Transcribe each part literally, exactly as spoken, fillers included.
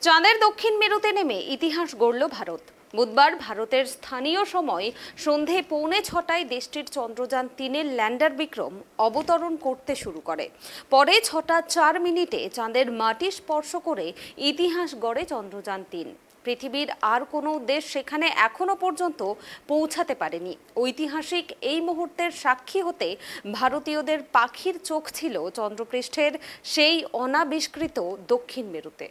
চাঁদের দক্ষিণ মেরুতে নেমে ইতিহাস গড়ল ভারত। বুধবার ভারতের স্থানীয় সময় সন্ধে পৌনে ছটায় দেশটির চন্দ্রযান তিনের ল্যান্ডার বিক্রম অবতরণ করতে শুরু করে। পরে ছটা চার মিনিটে চাঁদের মাটি স্পর্শ করে ইতিহাস গড়ে চন্দ্রযান তিন। পৃথিবীর আর কোনো দেশ সেখানে এখনো পর্যন্ত পৌঁছাতে পারেনি। ঐতিহাসিক এই মুহূর্তের সাক্ষী হতে ভারতীয়দের পাখির চোখ ছিল চন্দ্রপৃষ্ঠের সেই অনাবিষ্কৃত দক্ষিণ মেরুতে।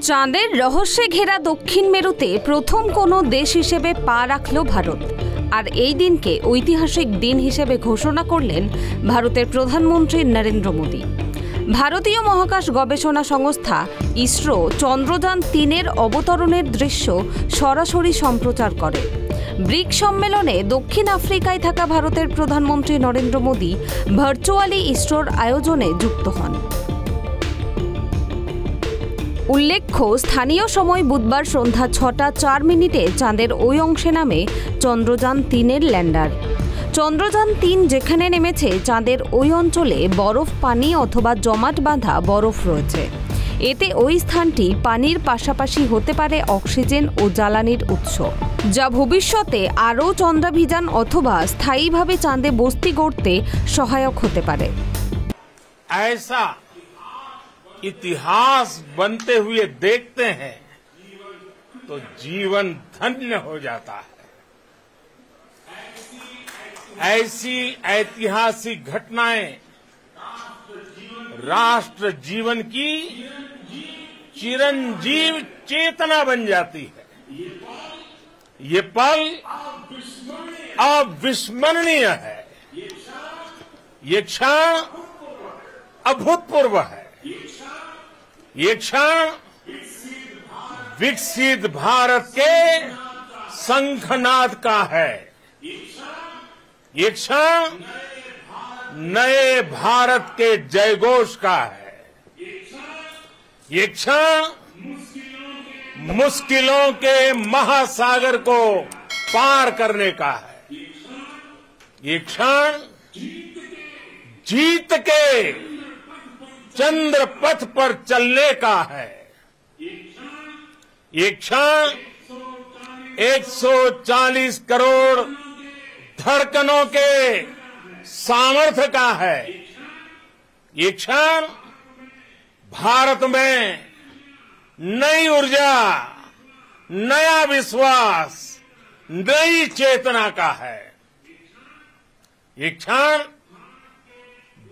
চাঁদের রহস্যে ঘেরা দক্ষিণ মেরুতে প্রথম কোনো দেশ হিসেবে পা রাখল ভারত। আর এই দিনকে ঐতিহাসিক দিন হিসেবে ঘোষণা করলেন ভারতের প্রধানমন্ত্রী নরেন্দ্র মোদী। ভারতীয় মহাকাশ গবেষণা সংস্থা ইসরো চন্দ্রযান তিনের অবতরণের দৃশ্য সরাসরি সম্প্রচার করে। ব্রিক্স সম্মেলনে দক্ষিণ আফ্রিকায় থাকা ভারতের প্রধানমন্ত্রী নরেন্দ্র মোদী ভার্চুয়ালি ইসরোর আয়োজনে যুক্ত হন। উল্লেখ্য, স্থানীয় সময় বুধবার সন্ধ্যা ছটা চার মিনিটে চাঁদের ওই অংশে নামে চন্দ্রযান তিনের ল্যান্ডার। চন্দ্রযান তিন যেখানে নেমেছে, চাঁদের ওই অঞ্চলে বরফ পানি অথবা জমাট বাঁধা বরফ রয়েছে। এতে ওই স্থানটি পানির পাশাপাশি হতে পারে অক্সিজেন ও জ্বালানির উৎস, যা ভবিষ্যতে আরও চন্দ্রাভিযান অথবা স্থায়ীভাবে চাঁদে বস্তি গড়তে সহায়ক হতে পারে। ऐसा इतिहास बनते हुए देखते हैं तो जीवन धन्य हो जाता है। ऐसी ऐतिहासिक घटनाएं राष्ट्र जीवन की चिरंजीव चेतना बन जाती है। ये पल अविस्मरणीय है। ये क्षण अभूतपूर्व है। ये क्षण विकसित भारत के शंखनाद का है। ये क्षण नए भारत के जयघोष का है। ये क्षण मुश्किलों के महासागर को पार करने का है। ये क्षण जीत के चंद्र पथ पर चलने का है। ये क्षण एक सौ चालीस करोड़ धड़कनों के सामर्थ्य का है। ये क्षण भारत में नई ऊर्जा, नया विश्वास, नई चेतना का है। ये क्षण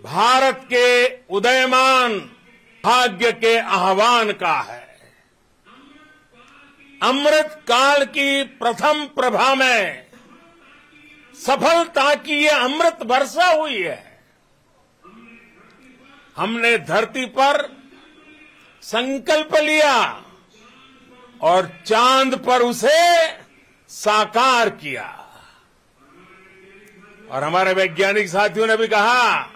भारत के उदयमान भाग्य के आह्वान का है। अमृत काल की प्रथम प्रभा में सफलता की ये अमृत वर्षा हुई है। हमने धरती पर संकल्प लिया और चांद पर उसे साकार किया। और हमारे वैज्ञानिक साथियों ने भी कहा,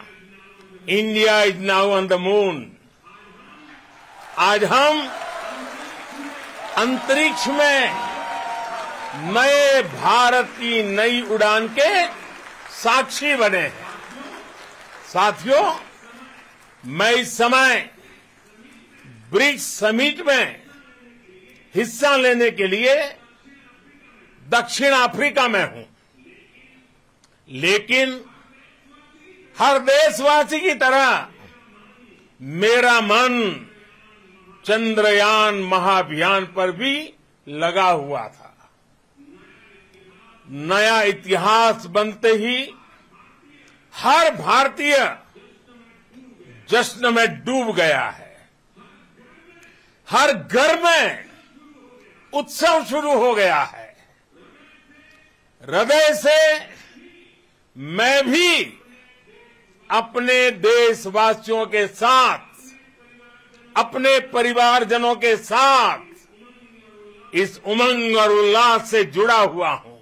India is now on the moon। आज हम अंतरिक्ष में नए भारत की नई उड़ान के साक्षी बने हैं। साथियों, मैं इस समय ब्रिक्स समिट में हिस्सा लेने के लिए दक्षिण अफ्रीका में हूं, लेकिन हर देशवासी की तरह मेरा मन चंद्रयान महाभियान पर भी लगा हुआ था। नया इतिहास बनते ही हर भारतीय जश्न में डूब गया है। हर घर में उत्सव शुरू हो गया है। हृदय से मैं भी अपने देशवासियों के साथ, अपने परिवारजनों के साथ इस उमंग और उल्लास से जुड़ा हुआ हूं।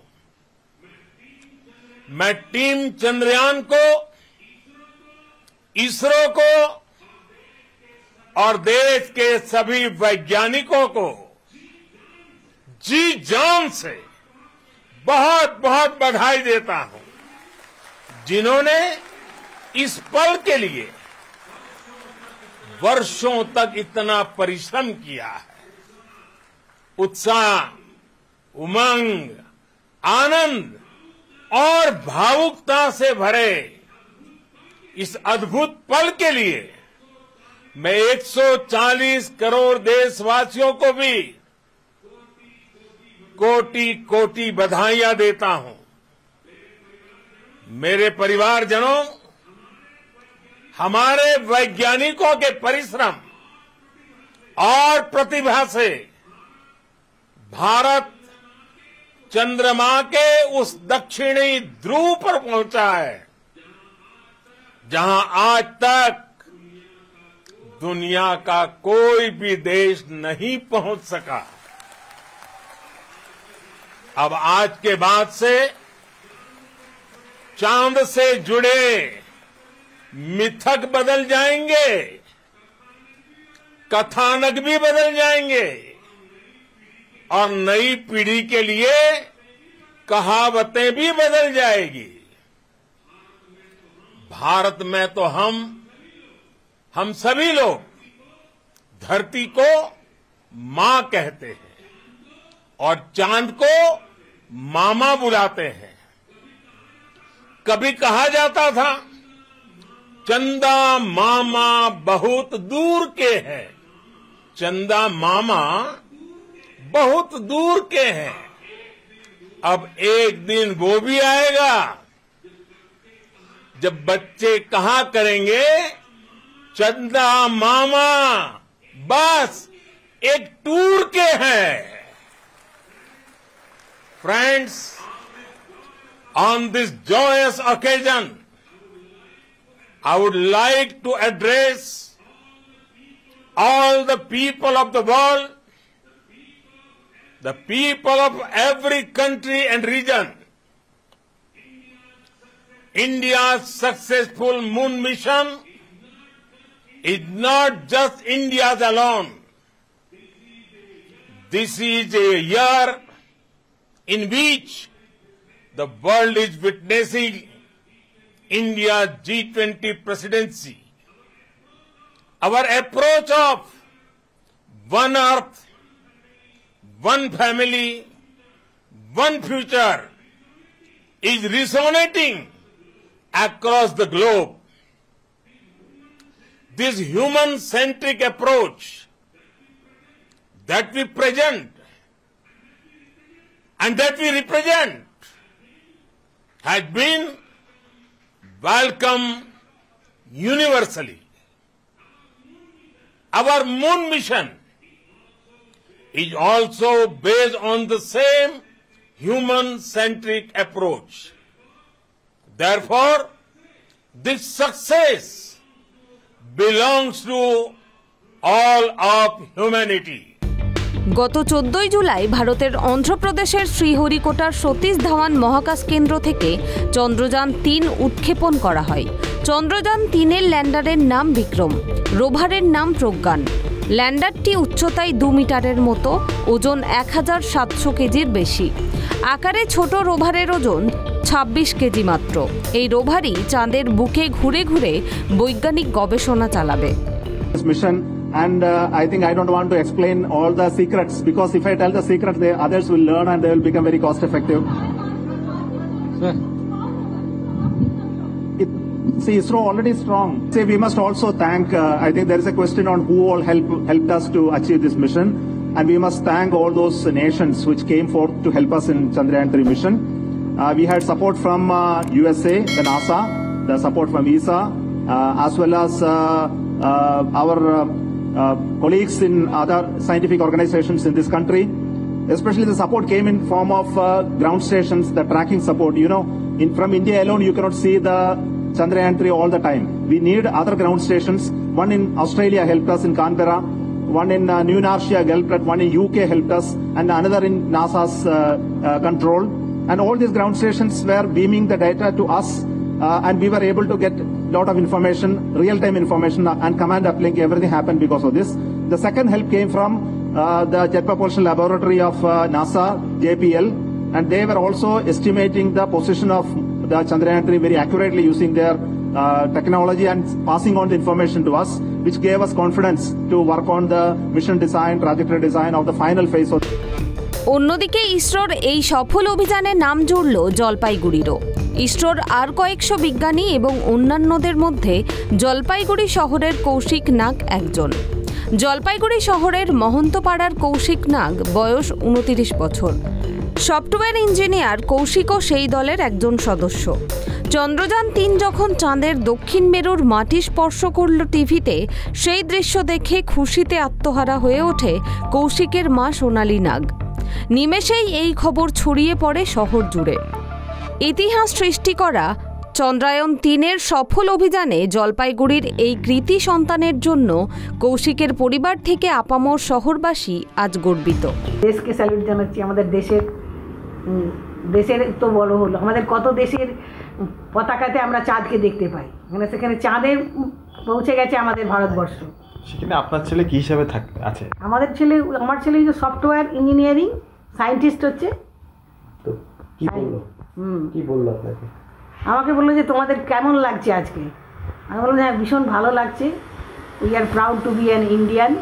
मैं टीम चंद्रयान को, इसरो को और देश के सभी वैज्ञानिकों को जी जान से बहुत बहुत बधाई देता हूं, जिन्होंने इस पल के लिए वर्षों तक इतना परिश्रम किया है। उत्साह, उमंग, आनंद और भावुकता से भरे इस अद्भुत पल के लिए मैं एक सौ चालीस करोड़ देशवासियों को भी कोटि कोटि बधाइयां देता हूं। मेरे परिवारजनों, हमारे वैज्ञानिकों के परिश्रम और प्रतिभा से भारत चंद्रमा के उस दक्षिणी ध्रुव पर पहुंचा है, जहां आज तक दुनिया का कोई भी देश नहीं पहुंच सका। अब आज के बाद से चांद से जुड़े मिथक बदल जाएंगे, कथानक भी बदल जाएंगे और नई पीढ़ी के लिए कहावतें भी बदल जाएगी। भारत में तो हम हम सभी लोग धरती को मां कहते हैं और चांद को मामा बुलाते हैं। कभी कहा जाता था, चंदा मामा बहुत दूर के हैं। चंदा मामा बहुत दूर के हैं। अब एक दिन वो भी आएगा जब बच्चे कहा करेंगे, चंदा मामा बस एक टूर के हैं। Friends, on this joyous occasion, I would like to address all the people of the world, the people of every country and region. India's successful moon mission is not just India's alone. This is a year in which the world is witnessing India's G twenty presidency. Our approach of one earth, one family, one future is resonating across the globe. This human centric approach that we present and that we represent has been welcomed universally. Our moon mission is also based on the same human centric approach. Therefore, this success belongs to all of humanity. গত চোদ্দই জুলাই ভারতের অন্ধ্রপ্রদেশের শ্রীহরিকোটার সতীশ ধাওয়ান মহাকাশ কেন্দ্র থেকে চন্দ্রযান তিন উৎক্ষেপণ করা হয়। চন্দ্রযান তিনের ল্যান্ডারের নাম বিক্রম, রোভারের নাম প্রজ্ঞান। ল্যান্ডারটি উচ্চতায় দু মিটারের মতো, ওজন এক হাজার সাতশো কেজির বেশি। আকারে ছোট রোভারের ওজন ছাব্বিশ কেজি মাত্র। এই রোভারই চাঁদের বুকে ঘুরে ঘুরে বৈজ্ঞানিক গবেষণা চালাবে। This mission, and uh, I think I don't want to explain all the secrets, because if I tell the secret, the others will learn and they will become very cost effective. It, see, ISRO already strong. See, we must also thank, uh, I think there is a question on who all help, helped us to achieve this mission. And we must thank all those nations which came forth to help us in Chandrayaan three mission. Uh, we had support from uh, U S A, the NASA, the support from ESA, uh, as well as uh, uh, our uh, uh, colleagues in other scientific organizations in this country. Especially the support came in form of uh, ground stations, the tracking support. You know, in, from India alone, you cannot see the Chandrayaan three all the time. We need other ground stations. One in Australia helped us in Canberra, one in uh, New Inertia helped us, one in U K helped us, and another in NASA's uh, uh, control. And all these ground stations were beaming the data to us, uh, and we were able to get lot of information, real-time information, uh, and command uplink. Everything happened because of this. The second help came from uh, the Jet Propulsion Laboratory of uh, NASA, J P L, and they were also estimating the position of the Chandrayaan three very accurately using their uh, technology and passing on the information to us, which gave us confidence to work on the mission design, trajectory design of the final phase of অন্যদিকে ইসরোর এই সফল অভিযানে নাম জুড়ল জলপাইগুড়িরও। ইসরোর আর কয়েকশো বিজ্ঞানী এবং অন্যান্যদের মধ্যে জলপাইগুড়ি শহরের কৌশিক নাগ একজন। জলপাইগুড়ি শহরের মহন্তপাড়ার কৌশিক নাগ, বয়স উনতিরিশ বছর। সফটওয়্যার ইঞ্জিনিয়ার কৌশিকও সেই দলের একজন সদস্য। চন্দ্রযান তিন যখন চাঁদের দক্ষিণ মেরুর মাটি স্পর্শ করল টিভিতে, সেই দৃশ্য দেখে খুশিতে আত্মহারা হয়ে ওঠে কৌশিকের মা সোনালী নাগ। নিমেষেই এই খবর ছড়িয়ে পড়ে শহর জুড়ে। ইতিহাস সৃষ্টি করা চন্দ্রায়ন তিনের সফল অভিযানে জলপাইগুড়ির এই কৃতি সন্তানের জন্য কৌশিকের পরিবার থেকে আপামর শহরবাসী আজ গর্বিত। দেশকে স্যালুট জানাচ্ছি, আমাদের দেশের উম, দেশের তো বড় হলো, আমাদের কত দেশের পতাকাতে আমরা চাঁদকে দেখতে পাই, মানে সেখানে চাঁদে পৌঁছে গেছে আমাদের ভারতবর্ষ। সেখানে আপনার ছেলে কি হিসাবে থাক আছে? আমাদের ছেলে, আমার ছেলে যে সফটওয়্যার ইঞ্জিনিয়ারিং সায়েন্টিস্ট হচ্ছে। তো কি বললো? হুম। কি বললো আপনাকে? আমাকে বললো যে তোমাদের কেমন লাগছে আজকে? আমি বললাম হ্যাঁ, ভীষণ ভালো লাগছে। We are proud to be an Indian.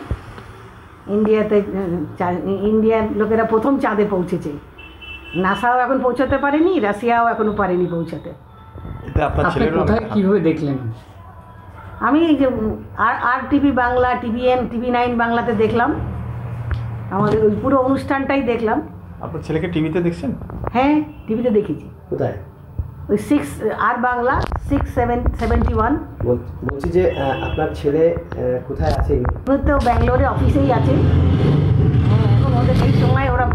ইন্ডিয়াতে উম, চা- ইন্ডিয়ার লোকেরা প্রথম চাঁদে পৌঁছেছে। নাসাও এখন পৌঁছাতে পারেনি, রাশিয়াও এখনো পারেনি পৌঁছাতে। এটা আপনার আপনি ছেলের কোথায় কিভাবে দেখলেন? আমি এই যে আর আর TV Bangla, TVN, TV nine বাংলাতে দেখলাম, আমাদের ওই পুরো অনুষ্ঠানটাই দেখলাম। আপনার ছেলেকে টিভিতে দেখছেন? হ্যাঁ, টিভিতে দেখেছি। কোথায়? ওই সিক্স আর Bangla six seven seventy one. বল- বলছি যে আহ, আপনার ছেলে আহ, কোথায় আছে? তো ব্যাঙ্গালোরে অফিসেই আছে। হ্যাঁ, এখন ওদের সেই সময় ওরা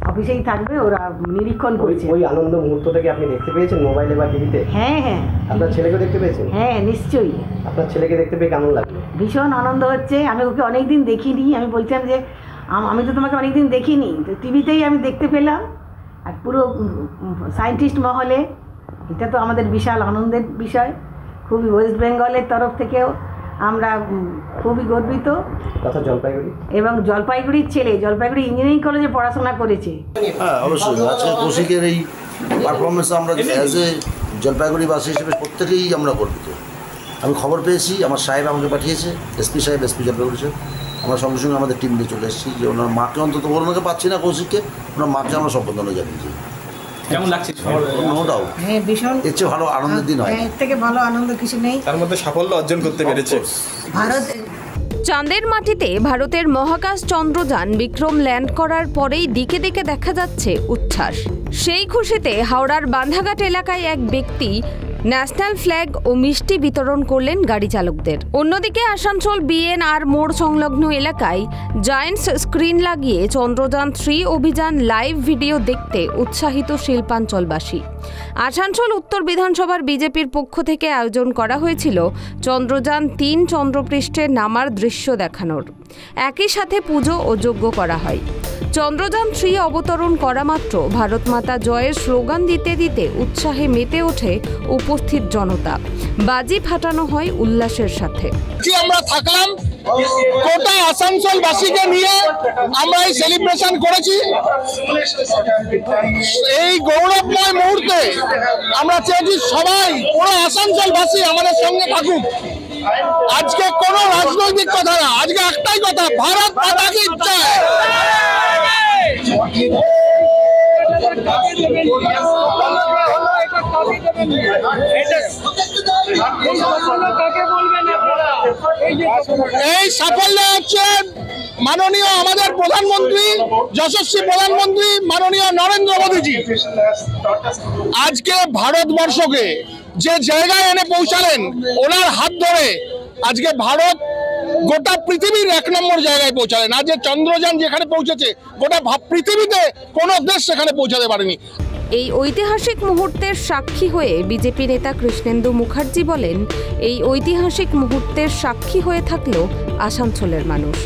অফিসেই থাকবে, ওরা নিরীক্ষণ ওই করছে। ওই আনন্দ মুহূর্তটাকে আপনি দেখতে পেয়েছেন মোবাইলে বা টিভিতে? হ্যাঁ, হ্যাঁ। আপনার ছেলেকে দেখতে পেয়েছেন? হ্যাঁ, নিশ্চয়ই। আপনার ছেলেকে দেখতে পেয়ে কেমন লাগলো? ভীষণ আনন্দ হচ্ছে। আমি ওকে অনেকদিন দেখিনি। আমি বলছিলাম যে আম- আমি তো তোমাকে অনেকদিন দেখিনি, তো টিভিতেই আমি দেখতে পেলাম। আর পুরো সায়েন্টিস্ট মহলে এটা তো আমাদের বিশাল আনন্দের বিষয়। খুবই ওয়েস্ট বেঙ্গলের তরফ থেকেও আমরা উম, খুবই গর্বিত। তথা জলপাইগুড়ি। এবং জলপাইগুড়ির ছেলে, জলপাইগুড়ি ইঞ্জিনিয়ারিং কলেজে পড়াশোনা করেছে। হ্যাঁ, অবশ্যই। আজকে কৌশিকের এই পারফরমেন্স আমরা অ্যাজ এ জলপাইগুড়িবাসী হিসেবে প্রত্যেকেই আমরা গর্বিত। আমি খবর পেয়েছি, আমার সাহেব আমাকে পাঠিয়েছে, এসপি সাহেব, এসপি জলপাইগুড়ি সাহেব। আমরা সঙ্গে সঙ্গে আমাদের টিম নিয়ে চলে এসেছি যে ওনার মাকে অন্তত, ওনাকে পাচ্ছি না কৌশিককে, ওনার মাকে আমরা সম্বর্ধনা জানিয়েছি। কেমন লাগছে সফল? No doubt. হ্যাঁ, ভীষণ। এর চেয়ে ভালো আনন্দের দিন হয় না। হ্যাঁ, এর থেকে ভালো আনন্দ কিছু নেই। তার মধ্যে সাফল্য অর্জন করতে পেরেছে। ভারত চাঁদের মাটিতে ভারতের মহাকাশ চন্দ্রযান বিক্রম ল্যান্ড করার পরেই দিকে দিকে দেখা যাচ্ছে উচ্ছ্বাস। সেই খুশিতে হাওড়ার বান্ধাঘাট এলাকায় এক ব্যক্তি ন্যাশনাল ফ্ল্যাগ ও মিষ্টি বিতরণ করলেন গাড়ি চালকদের। অন্যদিকে আসানসোল বিএনআর মোড় সংলগ্ন এলাকায় জায়ান্টস স্ক্রিন লাগিয়ে চন্দ্রযান থ্রি অভিযান লাইভ ভিডিও দেখতে উৎসাহিত শিল্পাঞ্চলবাসী। আসানসোল উত্তর বিধানসভার বিজেপির পক্ষ থেকে আয়োজন করা হয়েছিল চন্দ্রযান তিন চন্দ্রপৃষ্ঠে নামার দৃশ্য দেখানোর। একই সাথে পুজো ও যজ্ঞ করা হয়। চন্দ্রযান থ্রি অবতরণ করা মাত্র ভারত মাতা জয়ের স্লোগান দিতে দিতে উৎসাহে মেতে ওঠে উপস্থিত জনতা। বাজি ফাটানো হয় উল্লাসের সাথে। কি আমরা থাকলাম, গোটা আসানসোলবাসীকে নিয়ে আমরা এই সেলিব্রেশন করেছি। এই গৌরবময় মুহূর্তে আমরা চেয়েছি সবাই, পুরো আসানসোলবাসী আমাদের সঙ্গে থাকুক। আজকে কোনো রাজনৈতিক কথা না, আজকে একটাই কথা, ভারত মাতা কি জয়। এই সাফল্য হচ্ছে মাননীয় আমাদের প্রধানমন্ত্রী, যশস্বী প্রধানমন্ত্রী মাননীয় নরেন্দ্র মোদীজি আজকে ভারতবর্ষকে যে জায়গায় এনে পৌঁছালেন, ওনার হাত ধরে আজকে ভারত গোটা পৃথিবীর এক নম্বর জায়গায় পৌঁছালেন। আজ যে চন্দ্রযান যেখানে পৌঁছেছে, গোটা ভাব-, পৃথিবীতে কোনো দেশ সেখানে পৌঁছাতে পারেনি। এই ঐতিহাসিক মুহূর্তের সাক্ষী হয়ে বিজেপি নেতা কৃষ্ণেন্দু মুখার্জি বলেন, এই ঐতিহাসিক মুহূর্তের সাক্ষী হয়ে থাকলো আসানসোলের মানুষ।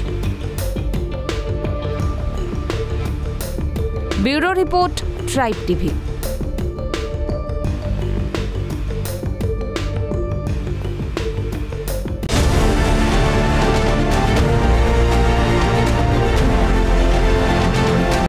Bureau report, tribe TV.